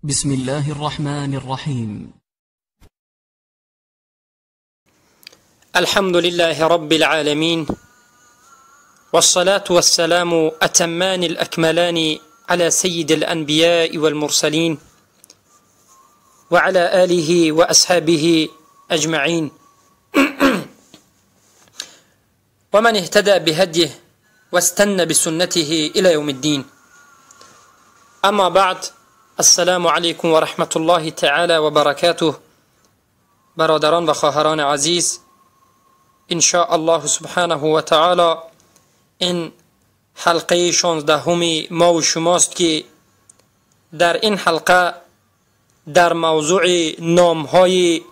بسم الله الرحمن الرحيم. الحمد لله رب العالمين، والصلاة والسلام أتمان الأكملان على سيد الأنبياء والمرسلين وعلى آله وأصحابه أجمعين، ومن اهتدى بهديه واستنى بسنته إلى يوم الدين. أما بعد، السلام علیکم و رحمت الله تعالی و برکاته. برادران و خواهران عزیز، ان شاء الله سبحانه و تعالی این حلقه 16 ما و شماست که در این حلقه در موضوع نامهای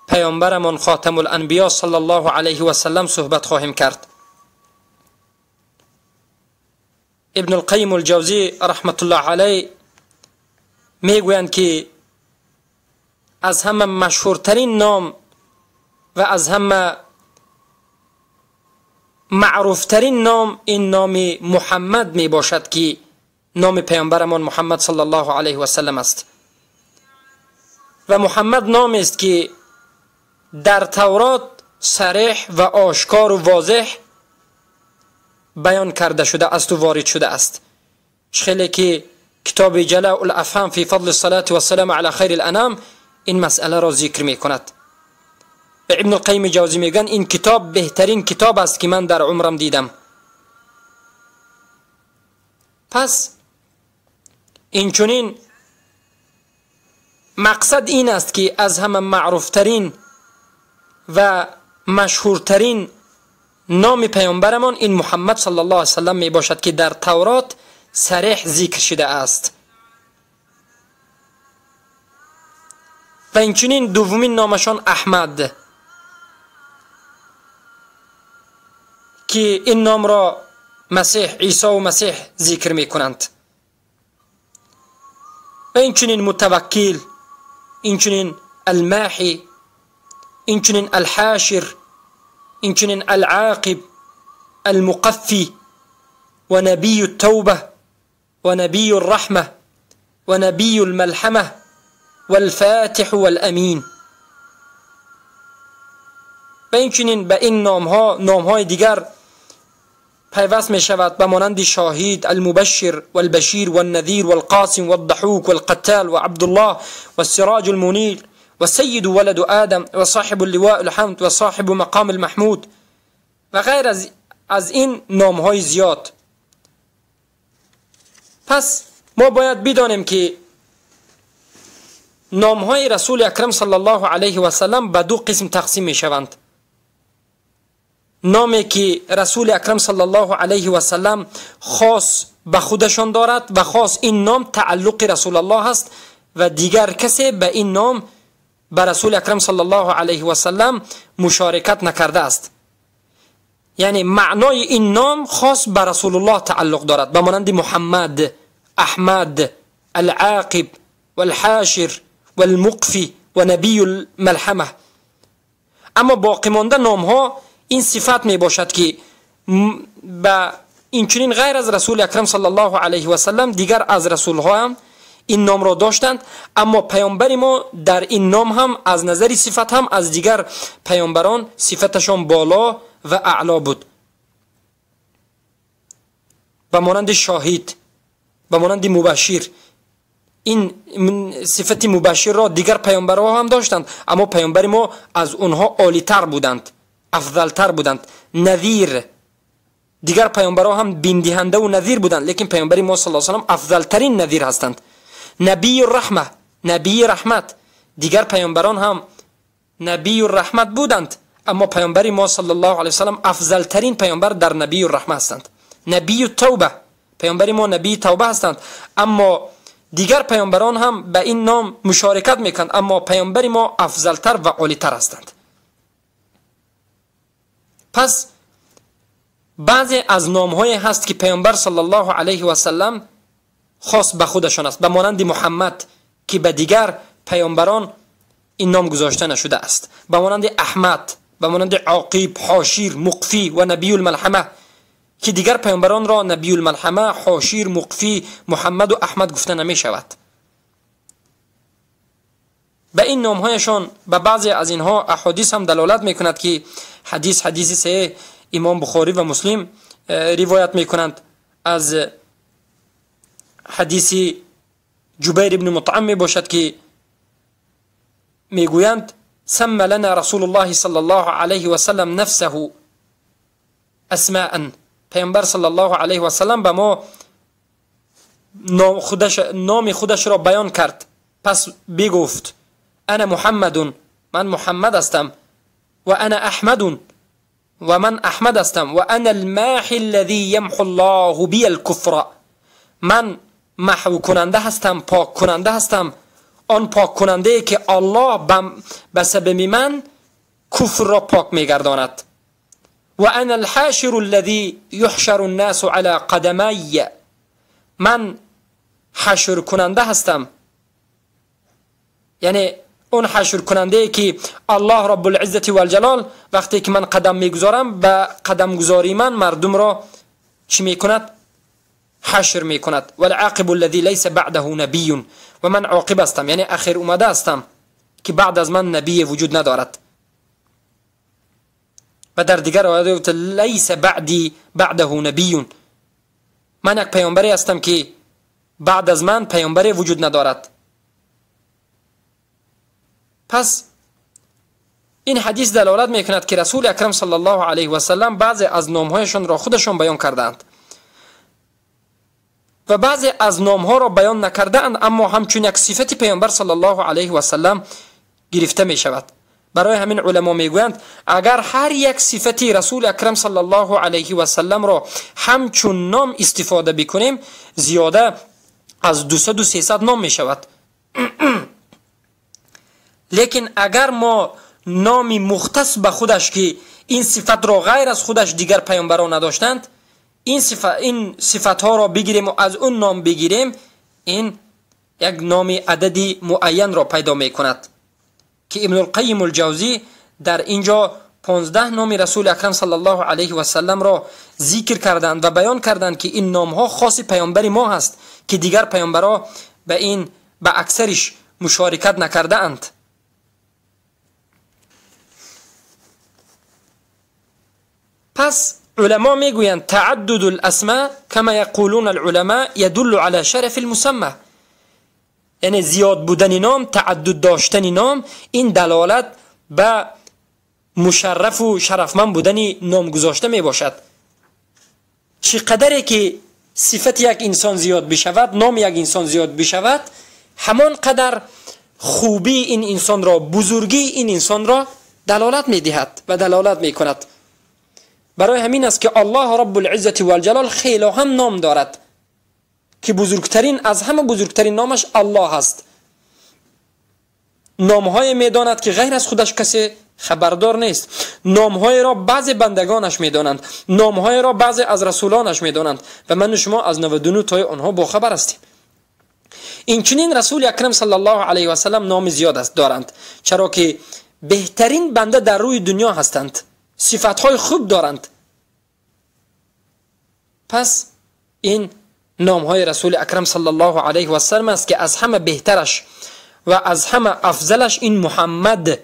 پیامبرمان خاتم الانبیا صلی الله علیه و سلم صحبت خواهیم کرد. ابن القیم الجوزی رحمت الله علیه میگویند که از همه مشهورترین نام و از همه معروفترین نام این نام محمد می باشد که نام پیامبرمان محمد صلی الله علیه و سلم است. و محمد نام است که در تورات صریح و آشکار و واضح بیان کرده شده است و وارد شده است. خیلی که کتاب جلاء الافهام فی فضل الصلاة والسلام علی خیر الانام این مسئله را ذکر می کند. ابن القیم جوزی میگن این کتاب بهترین کتاب است که من در عمرم دیدم. پس این چنین مقصد این است که از همه معروفترین و مشهورترین نام پیامبرمان این محمد صلی الله علیه وسلم می باشد که در تورات صریح ذکر شده است. و این چنین دومین نامشان احمد که این نام را مسیح عیسی و مسیح ذکر می کنند. و این چنین متوکل، این چنین الماحی، این چنین الحاشر، این چنین العاقب، المقفی و نبی التوبه و نبی الرحمه و نبی الملحمه والفاتح والامین. و این چنین به این نامها نامهای دیگر پیوست می شود، به مانند شاهید، المبشر والبشیر والنذیر والقاسم والضحوک والقتال وعبدالله والسراج المنیر وسید ولد آدم وصاحب اللواء الحمد وصاحب مقام المحمود و غیر از این نامهای زیاد. پس ما باید بدانیم که نامهای رسول اکرم صلی الله علیه و سلم به دو قسم تقسیم می شوند. نامی که رسول اکرم صلی الله علیه و سلم خاص به خودشان دارد و خاص این نام تعلق رسول الله است و دیگر کسی به این نام به رسول اکرم صلی الله علیه و سلم مشارکت نکرده است. یعنی معنای این نام خاص به رسول الله تعلق دارد، به مانند محمد، احمد، العاقب والحاشر والمقفی و نبی الملحمه. اما باقی مانده نام ها این صفت می باشد که به این چنین غیر از رسول اکرم صلی الله علیه و سلم دیگر از رسول ها هم این نام را داشتند، اما پیامبر ما در این نام هم از نظر صفت هم از دیگر پیامبران صفتشان بالا و اعلا بود، به مانند شاهد، به مانند مبشر. این صفت مبشر را دیگر پیامبرها هم داشتند، اما پیامبر ما از اونها عالی‌تر بودند، افضلتر بودند. نذیر، دیگر پیامبرها هم بیندهنده و نذیر بودند، لیکن پیامبر ما صلی الله علیه و سلم افضلترین نذیر هستند. نبی الرحمه، نبی رحمت، دیگر پیامبران هم نبی الرحمت بودند، اما پیامبر ما صلی الله علیه و سلم افضلترین پیامبر در نبی الرحمه هستند. نبی التوبه، پیامبر ما نبی توبه هستند، اما دیگر پیامبران هم به این نام مشارکت میکنند، اما پیامبر ما افضلتر و عالیتر هستند. پس بعضی از نامهای هست که پیامبر صلی الله علیه و سلم خاص به خودشان است، به مانند محمد که به دیگر پیامبران این نام گذاشته نشده است، به مانند احمد، به مانند عاقب، حاشیر، مقفی و نبی الملحمه که دیگر پیامبران را نبی الملحمه، حاشیر، مقفی، محمد و احمد گفته نمی شود. به این نامهایشان به بعضی از اینها احادیث هم دلالت میکند که حدیث صحیح امام بخاری و مسلم روایت میکنند. از حدیث جبیر ابن مطعم می باشد که میگویند سم لنا رسول الله صلی الله علیه و سلم نفسه اسماء. پیامبر صلی الله علیه و سلم به ما نام خودش را بیان کرد. پس بگفت انا محمد، من محمد هستم، و انا احمد، و من احمد هستم، و انا الماحی الذی یمحو الله بی الکفر. من محو کننده هستم، پاک کننده هستم، آن پاک کننده که الله به سبب من کفر را پاک میگرداند. و انا الحاشر الذی یحشر الناس علی قدمی. من حشر کننده هستم، یعنی اون حشر کننده که الله رب العزت و الجلال وقتی که من قدم میگذارم به قدم گذاری من مردم را چی میکند؟ حشر میکند. والعاقب الذی لیس بعده نبی. و من عاقب هستم، یعنی اخیر اومده هستم که بعد از من نبی وجود ندارد. و در دیگر آیات لیس بعدی بعده نبی. من یک پیامبری هستم که بعد از من پیامبری وجود ندارد. پس این حدیث دلالت میکند که رسول اکرم صلی الله علیه و سلم بعضی از نامهایشان را خودشان بیان کردند و بعضی از نامها را بیان نکردند، اما همچون یک صفت پیامبر صلی الله علیه و سلم گرفته می شود. برای همین علما میگویند اگر هر یک صفت رسول اکرم صلی الله علیه و سلم را همچون نام استفاده بکنیم زیاده از 200 و 300 نام می شود. لیکن اگر ما نامی مختص به خودش که این صفت را غیر از خودش دیگر پیامبران نداشتند، این صفت ها را بگیریم و از اون نام بگیریم، این یک نام عددی معین را پیدا می کند که ابن القیم الجوزی در اینجا 15 نام رسول اکرم صلی الله علیه و سلم را ذکر کردند و بیان کردند که این نام ها خاص پیامبر ما هست که دیگر پیامبرها به این به اکثرش مشارکت نکرده اند. پس علما میگویند تعدد الاسماء کما یقولون العلماء يدل على شرف المسمى. یعنی زیاد بودن نام، تعدد داشتن نام، این دلالت به مشرف و شرفمند بودن نام گذاشته می باشد. چقدری که صفت یک انسان زیاد بشود، نام یک انسان زیاد بشود، همان قدر خوبی این انسان را، بزرگی این انسان را دلالت می دهد و دلالت می کند. برای همین است که الله رب العزت و الجلال خیلی هم نام دارد که بزرگترین از همه بزرگترین نامش الله است. نامهای میداند که غیر از خودش کسی خبردار نیست. نامهای را بعض بندگانش میدانند، نامهای را بعض از رسولانش میدانند و من و شما از 99 تای آنها باخبر هستیم. این چنین رسول اکرم صلی الله علیه و سلم نام زیاد است دارند، چرا که بهترین بنده در روی دنیا هستند، صفتهای خوب دارند. پس این نامهای رسول اکرم صلی الله علیه و سلم است که از همه بهترش و از همه افضلش این محمد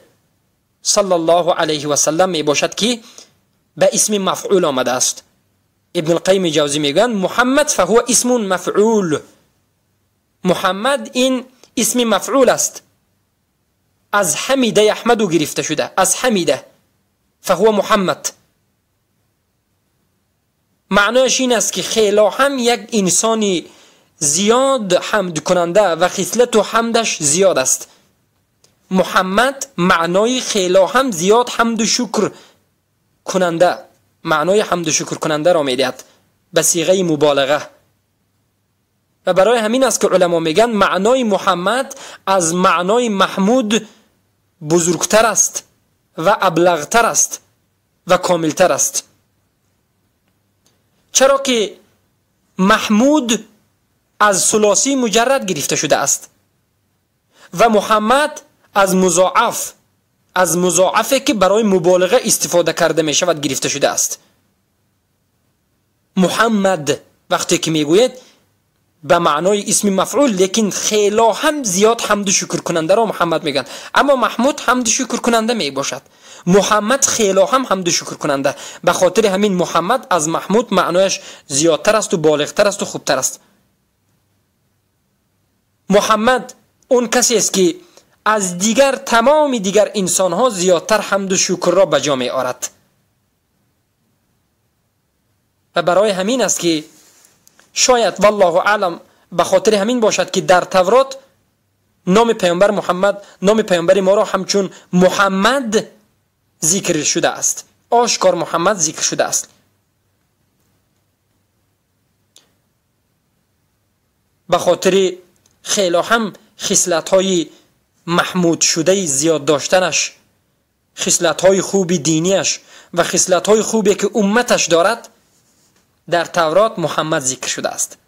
صلی الله علیه و سلم می باشد که به اسم مفعول آمده است. ابن القیم جوزی میگن محمد فهو اسم مفعول. محمد این اسم مفعول است، از حمیده یحمدو گرفته شده، از حمیده فهو محمد. معنایش این است که خیلی هم یک انسانی زیاد حمد کننده و خصلت و حمدش زیاد است. محمد معنای خیلی هم زیاد حمد و شکر کننده، معنای حمد و شکر کننده را میدهد به صیغه مبالغه. و برای همین است که علما میگن معنای محمد از معنای محمود بزرگتر است و ابلغتر است و کاملتر است، چرا که محمود از ثلاثی مجرد گرفته شده است و محمد از مضاعف، از مضاعفی که برای مبالغه استفاده کرده می شود گرفته شده است. محمد وقتی که میگوید به معنای اسم مفعول، لیکن خیلی هم زیاد حمد و شکر کننده را محمد میگن. اما محمود حمد و شکر کننده می باشد، محمد خیلی هم حمد و شکر کننده. به خاطر همین محمد از محمود معنایش زیادتر است و بالغتر است و خوبتر است. محمد اون کسی است که از دیگر تمام دیگر انسان ها زیادتر حمد و شکر را به جا می آرد و برای همین است که شاید والله اعلم به خاطر همین باشد که در تورات نام پیامبر محمد، نام پیامبر ما را همچون محمد ذکر شده است، آشکار محمد ذکر شده است. به خاطر خیلی هم خصلت های محمود شده زیاد داشتنش، خصلت های خوب دینیش و خصلت های خوبی که امتش دارد، در تورات محمد ذکر شده است.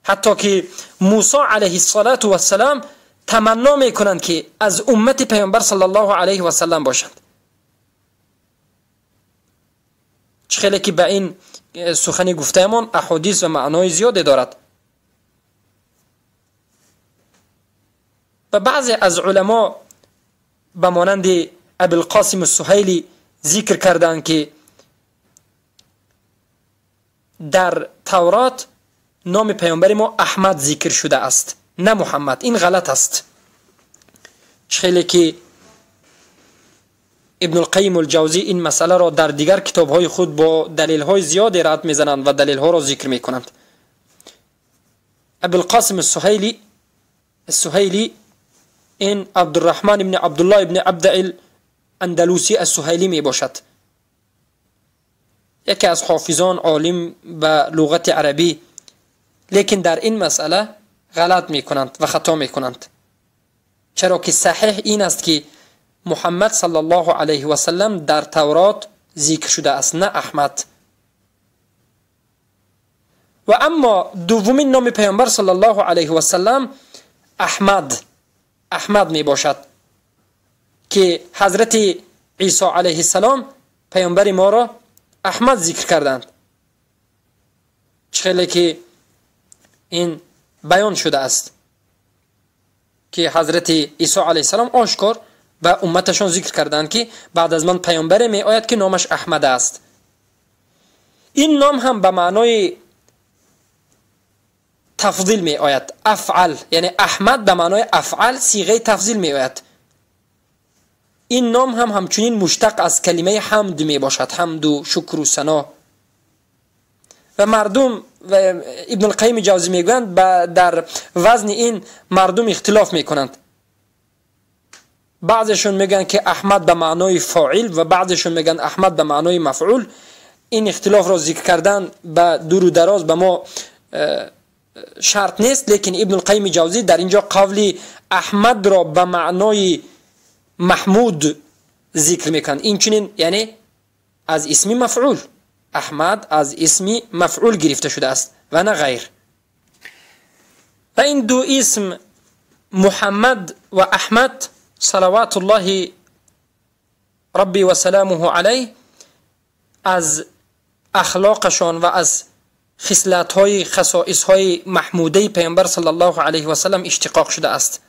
حتی که موسی علیه السلام تمنا میکنند که از امت پیامبر صلی الله علیه و سلم باشند. چه خیلی که به این سخنی گفتهمان احادیث و معنای زیادی دارد. و بعضی از علما به مانند ابوالقاسم السهیلی ذکر کردند که در تورات نام پیامبر ما احمد ذکر شده است، نه محمد. این غلط است. خیلی که ابن القیم الجوزی این مسئله را در دیگر کتاب‌های خود با دلیل‌های زیادی رد می‌زنند و دلیل‌ها را ذکر می‌کنند. ابوالقاسم السهیلی این عبدالرحمن ابن عبدالله ابن عبد الاندلوسی السهیلی می باشد، یکی از حافظان عالم به لغت عربی، لیکن در این مسئله غلط می کنند و خطا می کنند. چرا که صحیح این است که محمد صلی الله علیه و سلم در تورات ذکر شده است، نه احمد. و اما دومین نام پیامبر صلی الله علیه و سلم احمد می باشد که حضرت عیسی علیه السلام پیامبر ما را احمد ذکر کردند. چه که این بیان شده است که حضرت عیسی علیه السلام آشکار و امتشان ذکر کردند که بعد از من پیامبر می آید که نامش احمد است. این نام هم به معنای تفضیل می آید، افعل، یعنی احمد به معنای افعل صیغه تفضیل می آید. این نام هم همچنین مشتق از کلمه حمد می باشد، حمد و شکر و ثنا. و مردم و ابن القیم جوزی میگویند در وزن این مردم اختلاف میکنند. بعضشون میگن که احمد به معنای فاعل و بعضشون میگن احمد به معنای مفعول. این اختلاف را ذکر کردن به دور و دراز به ما شرط نیست، لیکن ابن القیم جوزی در اینجا قول احمد را به معنای محمود ذکر میکند. این چنین یعنی از اسم مفعول، احمد از اسم مفعول گرفته شده است و نه غیر. و این دو اسم محمد و احمد صلوات الله ربی و سلامه علیه از اخلاقشان و از خصلت‌های خصائص‌های محموده پیامبر صلی الله علیه و سلم اشتقاق شده است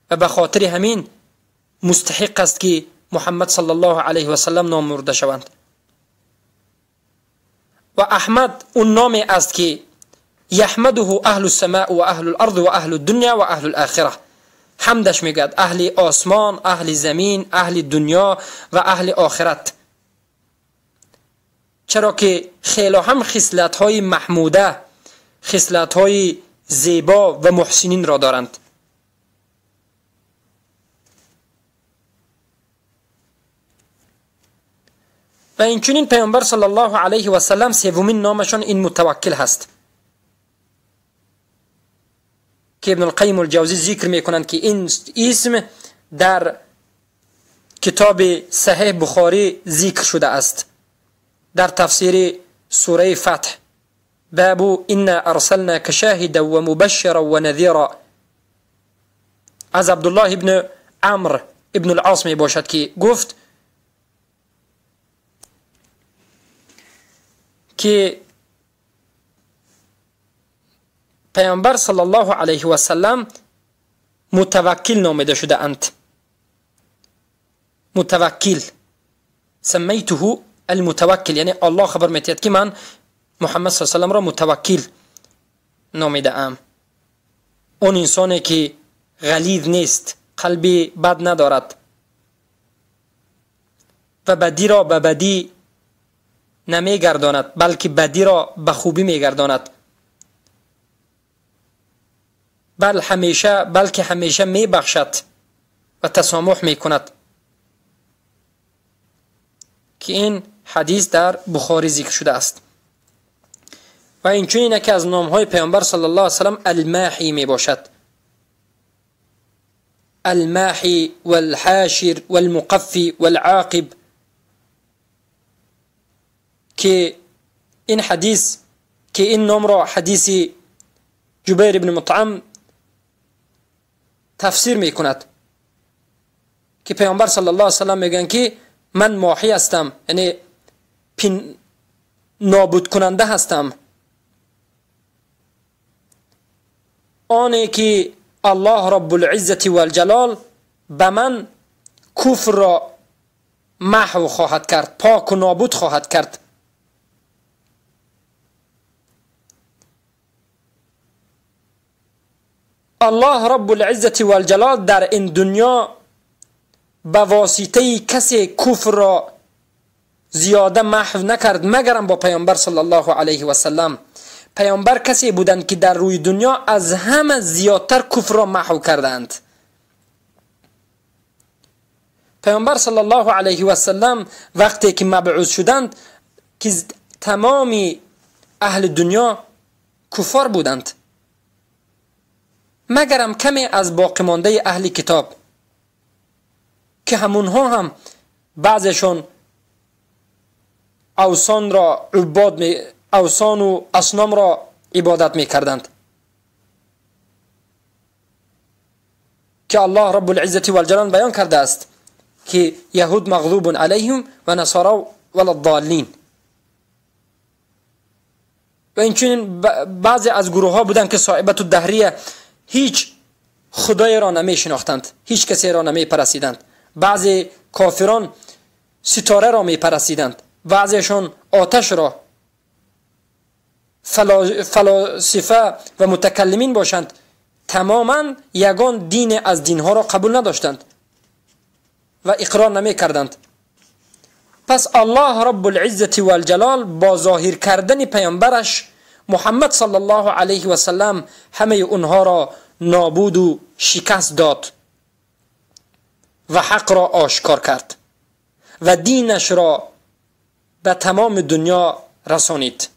و به خاطر همین مستحق است که محمد صلی الله علیه و سلم نام برده شوند. و احمد اون نامی است که یحمده اهل السماء و اهل الارض و اهل الدنیا و اهل الاخره. حمدش میگوید اهل آسمان، اهل زمین، اهل دنیا و اهل آخرت. چرا که خیلی هم خصلت‌های محموده، خصلت‌های زیبا و محسنین را دارند. و اینچنین پیامبر صلی الله علیه و سلم سومین نامشان این متوکل هست که ابن القیم الجوزی ذکر میکنند که این اسم در کتاب صحیح بخاری ذکر شده است در تفسیر سوره فتح، باب انا ارسلناک شاهدا و مبشرا و نذیرا، از عبدالله ابن عمرو ابن العاص می باشد که گفت که پیامبر صلی الله علیه و سلم متوکل نامیده شده اند. متوکل، سمیته المتوکل، یعنی الله خبر میتید که من محمد صلی الله علیه و سلم را متوکل نامیده ام. اون انسانی که غلیظ نیست، قلبی بد ندارد و بدی را به بدی نمیگرداند، بلکه بدی را به خوبی میگرداند، بلکه همیشه میبخشد و تسامح میکند، که این حدیث در بخاری ذکر شده است. و این چون که از نامهای پیامبر صلی الله علیه و سلم الماحی میباشد. الماحی والحاشر والمقفی والعاقب، که این حدیث، که این نام را حدیث جبیر بن مطعم تفسیر میکند که پیامبر صلی الله علیه و سلم میگن که من ماحی هستم، یعنی نابود کننده هستم. آنی که الله رب العزة والجلال به من کفر را محو خواهد کرد، پاک و نابود خواهد کرد. الله رب العزة والجلال در این دنیا به واسطه کسی کفر را زیاده محو نکرد مگرم با پیامبر صلی الله علیه و سلم. پیامبر کسی بودند که در روی دنیا از همه زیادتر کفر را محو کردند. پیامبر صلی الله علیه و سلم وقتی که مبعوث شدند که تمام اهل دنیا کفار بودند، مگرم کمی از باقی مانده اهل کتاب که همونها هم بعضشون اوثان را عباد اوثان و اصنام را عبادت میکردند، که الله رب العزة والجلال بیان کرده است که یهود مغضوب علیهم و نصارا وللضالین. و اینچنین بعضی از گروه ها بودند که صائبة الدهریه هیچ خدای را نمی شناختند، هیچ کسی را نمی پرستیدند. بعضی کافران ستاره را می پرستیدند، بعضیشون آتش را. فلاسفه و متکلمین باشند تماما یگان دین از دینها را قبول نداشتند و اقرار نمی کردند. پس الله رب العزة والجلال با ظاهر کردن پیامبرش محمد صلی الله علیه و سلم همه اونها را نابود و شکست داد و حق را آشکار کرد و دینش را به تمام دنیا رسانید.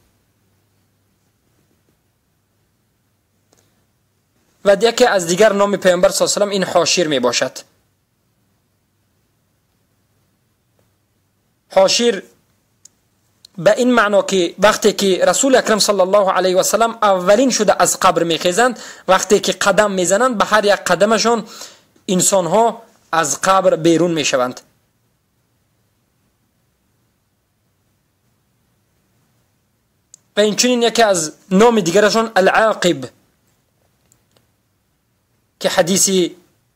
و یکی از دیگر نام پیامبر صلی الله علیه و سلم این حاشر می باشد. حاشر به این معنا که وقتی که رسول اکرم صلی الله علیه و سلم اولین شده از قبر میخیزند، وقتی که قدم میزنند به هر یک قدمشان انسان ها از قبر بیرون میشوند. و اینچنین یکی از نام دیگرشان العاقب که حدیث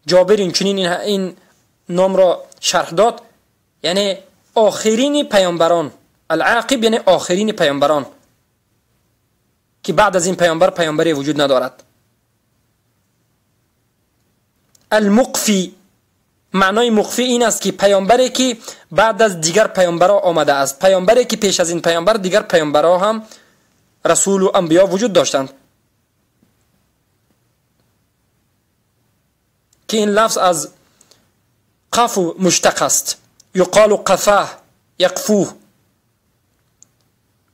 جابر اینچنین این نام را شرح داد، یعنی آخرین پیامبران. العاقب یعنی آخرین پیامبران که بعد از این پیامبر پیامبری وجود ندارد. المقفی، معنای مقفی این است که پیامبری که بعد از دیگر پیامبرها آمده است، پیامبری که پیش از این پیامبر دیگر پیامبرها هم رسول و انبیا وجود داشتند، که این لفظ از قف مشتق است. یقال قفاه یقفوه،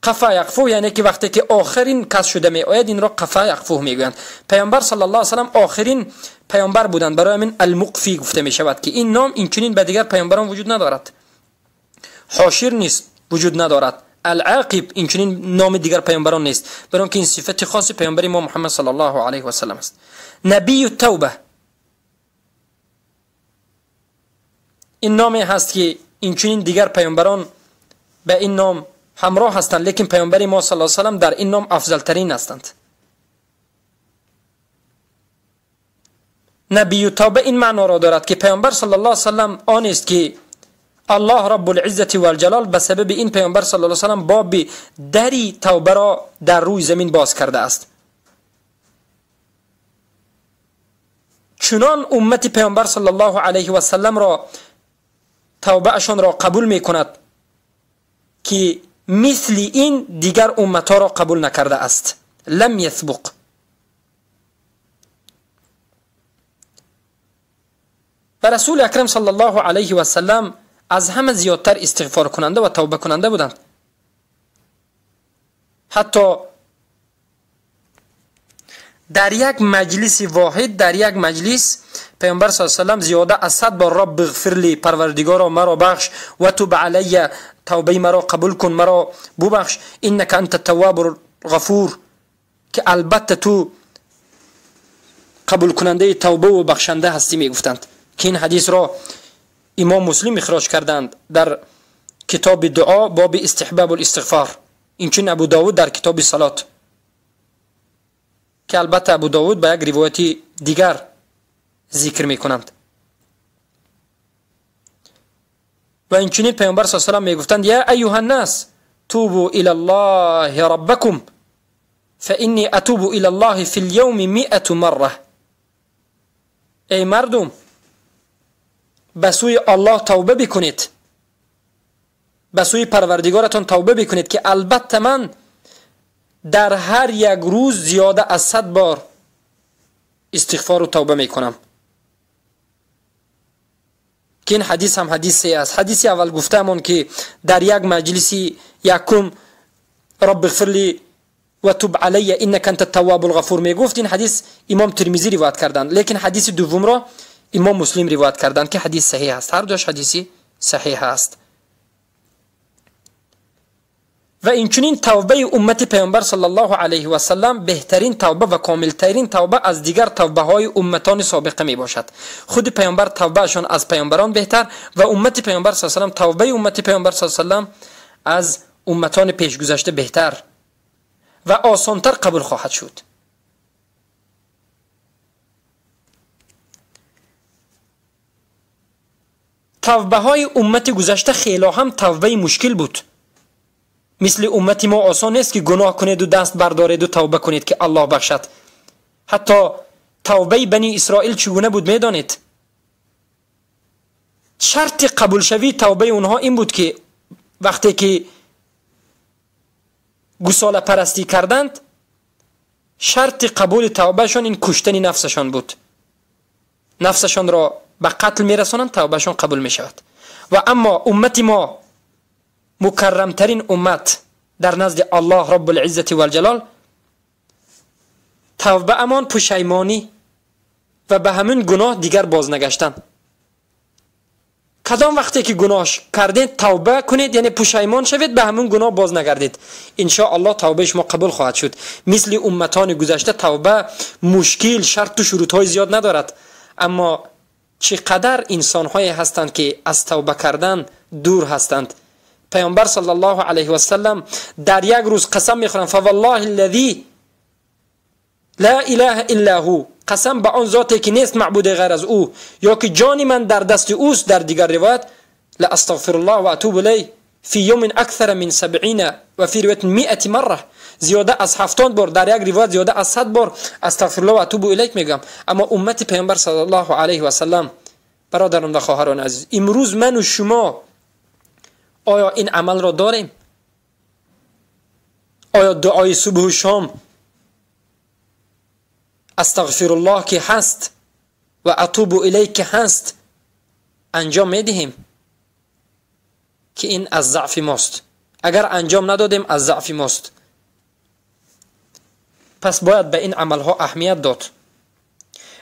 قفا یقفوه یعنی که وقتی که آخرین کس شده می آید این را قفا یقفوه میگویند. پیامبر صلی الله علیه و سلم آخرین پیامبر بودند، برای همین المقفی گفته می شود که این نام اینچنین به دیگر پیامبران وجود ندارد. حاشر نیست، وجود ندارد. العاقب اینچنین نام دیگر پیامبران نیست، برای اینکه این صفت خاص پیامبر ما محمد صلی الله علیه و سلم است. نبی التوبه، این نامی هست که اینچنین دیگر پیامبران به این نام همراه هستند، لیکن پیامبر ما صلی الله علیه و سلم در این نام افضل ترین هستند. نبی توبه این معنا را دارد که پیامبر صلی الله علیه و سلم آن است که الله رب العزة والجلال به سبب این پیامبر صلی الله علیه و سلم باب دری توبه را در روی زمین باز کرده است. چنان امت پیامبر صلی الله علیه و سلم را توبه اشان را قبول می کند که مثل این دیگر امتها را قبول نکرده است. لم یسبق. و رسول اکرم صلی الله علیه و سلم از همه زیادتر استغفار کننده و توبه کننده بودند. حتی در یک مجلس واحد، در یک مجلس پیامبر صلی الله علیه و سلم زیاده از 100 بار رب اغفر لی، پروردگارا مرا بخش، و توب علی، توبه مرا قبول کن، مرا ببخش، انک انت التواب الغفور، که البته تو قبول کننده توبه و بخشنده هستی میگفتند. که این حدیث را امام مسلم اخراج کردند در کتاب دعا باب استحباب الاستغفار، اینچنین ابو داود در کتاب صلات، که البته ابو داود به یک روایت دیگر ذکر میکنند. و اینچنین پیامبر صلی الله علیه و سلم میگفتند یا ایها الناس توبوا الی الله ربکم فانی اتوب الی الله فی اليوم 100 مره. ای مردم به سوی الله توبه بکنید، به سوی پروردگارتان توبه بکنید که البته من در هر یک روز زیاده از 100 بار استغفار و توبه میکنم. که این حدیث هم حدیث است. حدیث اول گفتمون که در یک مجلسی یکم رب اغفر لی و توب علی انک انت التواب الغفور میگفت، این حدیث امام ترمذی روایت کردند، لیکن حدیث دوم را امام مسلم روایت کردند که حدیث صحیح است. هر دوش حدیثی صحیح است. و اینچنین توبه امت پیامبر صلی الله علیه و سلم بهترین توبه و کاملترین توبه از دیگر توبه های امتان سابقه می باشد. خود پیامبر توبهشان از پیامبران بهتر و امت پیامبر صلی الله علیه و سلم توبه امت پیامبر صلی الله علیه و سلم از امتان پیشگذشته بهتر و آسانتر قبول خواهد شد. توبه های امت گذشته خیلی هم توبه مشکل بود. مثل امت ما آسان نیست که گناه کنید و دست بردارید و توبه کنید که الله بخشد. حتی توبه بنی اسرائیل چگونه بود میدانید؟ شرط قبول شوی توبه اونها این بود که وقتی که گوساله پرستی کردند، شرط قبول توبهشان این کشتن نفسشان بود. نفسشان را به قتل میرسانند، توبهشان قبول میشود. و اما امت ما مکرمترین امت در نزد الله رب العزة والجلال، توبه امان پشیمانی و به همین گناه دیگر باز نگشتن. کدام وقتی که گناه کردید توبه کنید، یعنی پشیمان شوید، به همون گناه باز نگردید، ان شاء الله توبه شما قبول خواهد شد. مثل امتان گذشته توبه مشکل، شرط و شروط های زیاد ندارد، اما چقدر انسان های هستند که از توبه کردن دور هستند. پیامبر صلی الله علیه و سلم در یک روز قسم میخورند، فوالله الذی لا اله الا هو، قسم به آن ذاتی که نیست معبود غیر از او، یا که جان من در دست اوست. در دیگر روایت لاستغفر الله و اتوب الیه فی یوم اکثر من 70 و فی روایت 100 مره، زیاده از 70 بار، در یک روایت زیاده از 100 بار استغفر الله و اتوب الیه میگم. اما امت پیامبر صلی الله علیه و سلم، برادران و خواهران عزیز، امروز من و شما آیا این عمل را داریم؟ آیا دعای صبح و شام استغفر الله که هست و اتوب الیه که هست انجام میدهیم؟ که این از ضعف ماست. اگر انجام ندادیم از ضعف ماست. پس باید به این عملها اهمیت داد.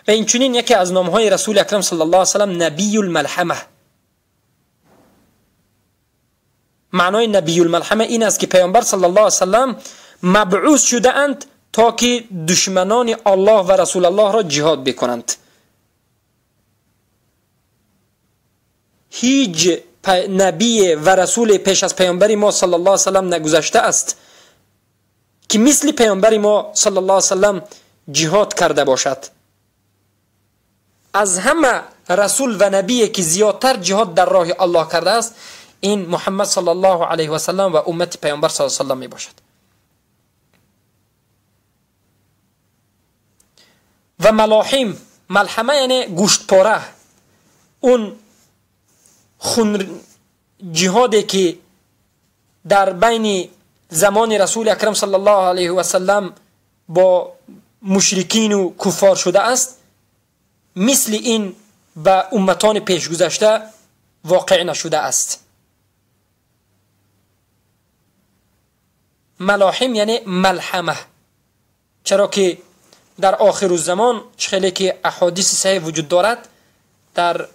و این چنین یکی از نامهای رسول اکرم صلی الله علیه و سلم نبی الملحمه. معنای نبی الملحمه این است که پیامبر صلی الله علیه و سلم مبعوث شده اند تا که دشمنان الله و رسول الله را جهاد بکنند. هیچ نبی و رسول پیش از پیامبر ما صلی الله علیه و سلم نگذشته است که مثل پیامبر ما صلی الله علیه و سلم جهاد کرده باشد. از همه رسول و نبی که زیادتر جهاد در راه الله کرده است این محمد صلی الله علیه و سلم و امت پیامبر صلی الله علیه و سلم می باشد. و ملاحم، ملحمه یعنی گوشت پاره، اون خون جهادی که در بین زمان رسول اکرم صلی الله علیه و سلم با مشرکین و کفار شده است، مثل این به امتان پیش گذشته واقع نشده است. ملاحم یعنی ملحمه، چرا که در آخر الزمان خیلی که احادیث صحیح وجود دارد، در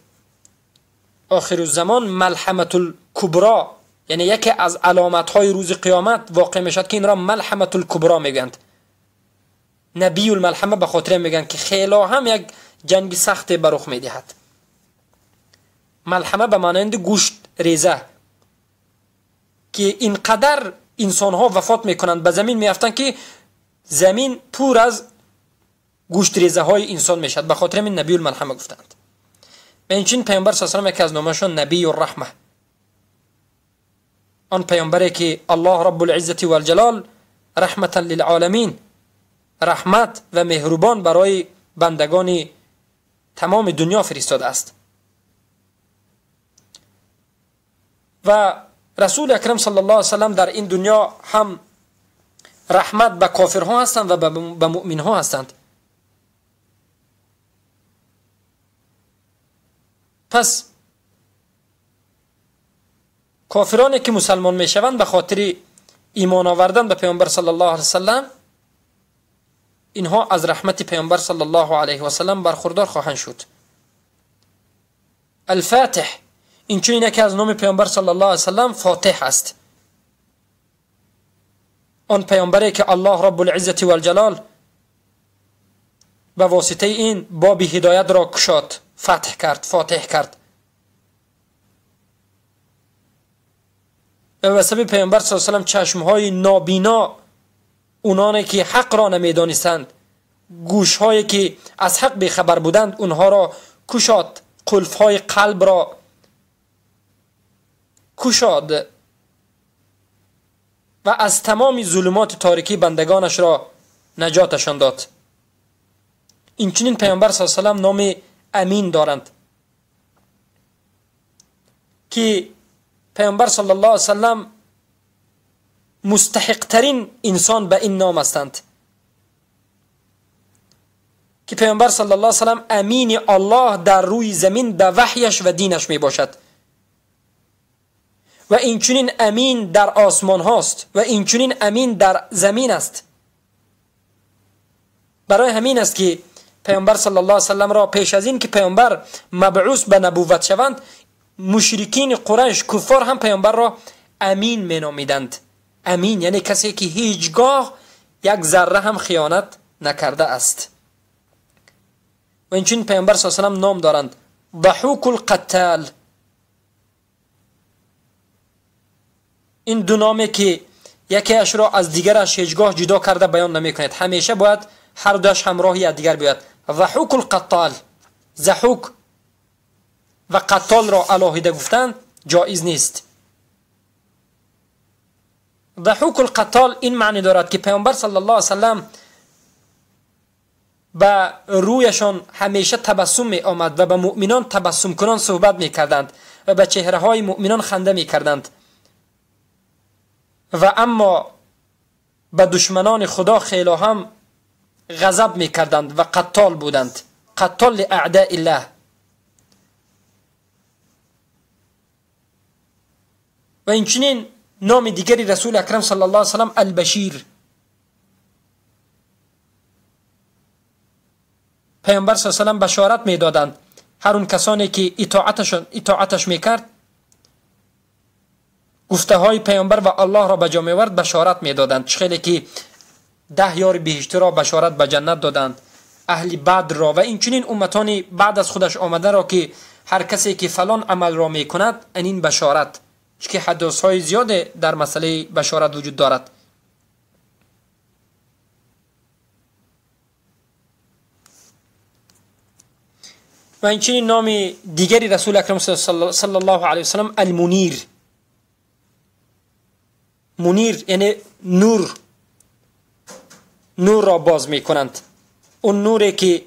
آخر الزمان ملحمة الکبرا یعنی یکی از علامت های روز قیامت واقع می شد که این را ملحمة الکبرا میگند. نبی الملحمه به خاطر میگن که خیلی هم یک جنگ سخت بر رخ میدهد. ملحمه به مانند گوشت ریزه که اینقدر انسان ها وفات میکنند، به زمین میافتند که زمین پر از گوشت ریزه های انسان میشد. به خاطر این نبی الملحمه گفتند. و اینچنین پیامبر صلی الله علیه و سلم یکی از نامشون نبی الرحمه، آن پیامبری که الله رب العزة والجلال رحمتا للعالمین، رحمت و مهربان برای بندگان تمام دنیا فرستاده است. و رسول اکرم صلی الله علیه و سلم در این دنیا هم رحمت به کافرها هستند و به مؤمنها هستند. پس کافرانی که مسلمان میشوند به خاطر ایمان آوردن به پیامبر صلی الله علیه و سلم، اینها از رحمت پیامبر صلی الله علیه و سلم برخوردار خواهند شد. الفاتح، این چون یکی از نام پیامبر صلی الله علیه و سلم فاتح است. آن پیامبری که الله رب العزة والجلال به واسطه این باب هدایت را گشاد، فتح کرد، فاتح کرد. به واسطه پیامبر صلی الله علیه و سلم چشمهای نابینا، اونانی که حق را نمیدانستند، گوشهایی که از حق بیخبر بودند، اونها را گشاد، قلفهای قلب را گشاد و از تمام ظلمات تاریکی بندگانش را نجاتشان داد. اینچنین پیامبر صلی الله علیه و سلم نام امین دارند که پیامبر صلی الله علیه و سلم مستحق ترین انسان به این نام هستند، که پیامبر صلی الله علیه و سلم امین الله در روی زمین به وحیش و دینش می باشد و اینچنین امین در آسمان هاست و اینچنین امین در زمین است. برای همین است که پیامبر صلی الله علیه و سلم را پیش از این که پیامبر مبعوث به نبوت شوند، مشرکین قریش کفار هم پیامبر را امین مینامیدند. امین یعنی کسی که هیچگاه یک ذره هم خیانت نکرده است. و اینچنین پیامبر صلی الله علیه و سلم نام دارند ضحوک القتال. این دو نامی که یکی اش را از دیگرش هیچگاه جدا کرده بیان نمی کند، همیشه باید هر دوش همراهی از دیگر بیاید. ضحوک القتال، ضحوک و قتال را علاهیده گفتن جایز نیست. ضحوک القتال این معنی دارد که پیامبر صلی الله علیه و سلم به رویشان همیشه تبسم می آمد و به مؤمنان تبسم کنان صحبت می کردند و به چهره های مؤمنان خنده می کردند و اما به دشمنان خدا خیلی هم غضب می کردند و قتال بودند، قتال لأعداء الله. و اینچنین نام دیگری رسول اکرم صلی الله علیه و سلم البشیر. پیامبر صلی الله علیه و سلم بشارت میدادند هر اون کسانی که اطاعتش میکرد، گفته های پیامبر و الله را به جا می‌آورد، بشارت میدادند. خیلی که 10 یار بهشتی را بشارت به جنت دادند، اهل بدر را و اینچنین امتانی بعد از خودش آمده را که هر کسی که فلان عمل را میکند این بشارت، که حدیث های زیاد در مسئله بشارت وجود دارد. و اینچنین نام دیگری رسول اکرم صلی الله علیه و سلم المنیر. منیر یعنی نور، نور را باز می کنند، اون نوری که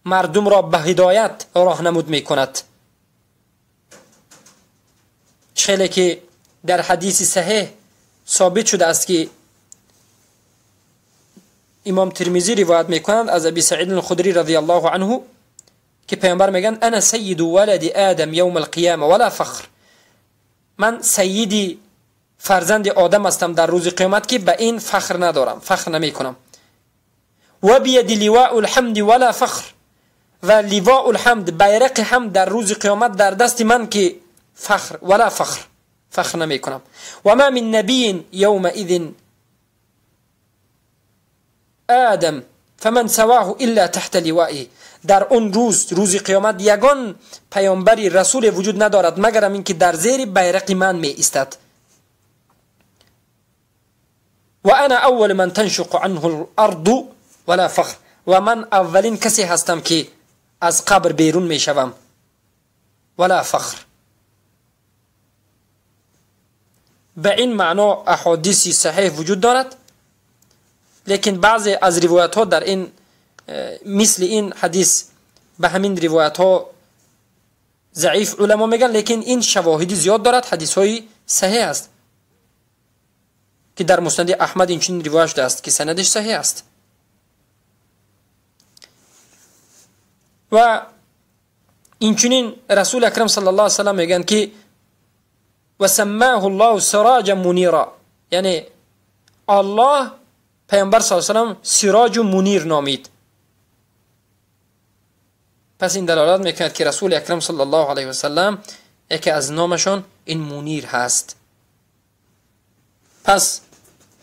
مردم را به هدایت راهنمود می کند. خیلی که در حدیث صحیح ثابت شده است که امام ترمذی روایت میکنند از ابی سعید الخدری رضی الله عنه که پیامبر میگن انا سید ولد آدم یوم القیامه ولا فخر، من سیدی فرزند آدم هستم در روز قیامت که به این فخر ندارم، فخر نمی کنم. و بید لواء الحمد ولا فخر، و لواء الحمد بیرق حمد در روز قیامت در دست من که فخر ولا فخر، فخر نمی کنم. و ما من نبی یومئذ آدم فمن سواه الا تحت لوائه، در اون روز، روز قیامت، یگان پیامبری رسول وجود ندارد مگر اینکه در زیر بیرق من می ایستد. و انا اول من تنشق عنه الارض ولا فخر، و من اولین کسی هستم که از قبر بیرون می شوم ولا فخر. به این معنا احادیث صحیح وجود دارد، لیکن بعضی از روایت ها در این مثل این حدیث به همین روایت ها ضعیف علما میگن، لیکن این شواهد زیاد دارد، حدیث های صحیح است که در مسند احمد این چنین روایت شده است که سندش صحیح است. و این چنین رسول اکرم صلی الله علیه و سلم میگن که و سماه الله سراجا منیرا، یعنی الله پیامبر صلی الله علیه و سلم سراج و منیر نامید. پس این دلالت میکند که رسول اکرم صلی الله علیه و سلم یکی از نامشان این منیر هست. پس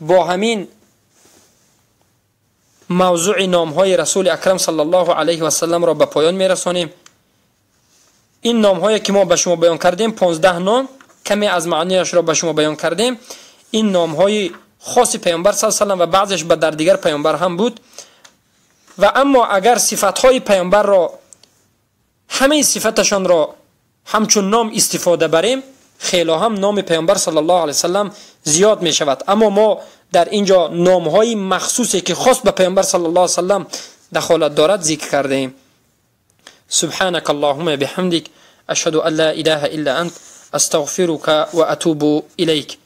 با همین موضوع نامهای رسول اکرم صلی الله علیه و سلم را به پایان میرسانیم. این نامهایی که ما به شما بیان کردیم 15 نام، کمی از معنیش را به شما بیان کردیم. این نامهای خاص پیامبر صلی الله علیه و سلم و بعضش به در دیگر پیامبر هم بود. و اما اگر صفتهای پیامبر را، همه صفتشان را همچون نام استفاده بریم، خیلی هم نام پیامبر صلی الله علیه و سلم زیاد می شود. اما ما در اینجا نامهای مخصوصی که خاص به پیامبر صلی الله علیه و سلم دخالت دارد ذکر کرده ایم. سبحانك اللهم بحمدك اشهد ان لا اله الا انت استغفرك واتوب اليك.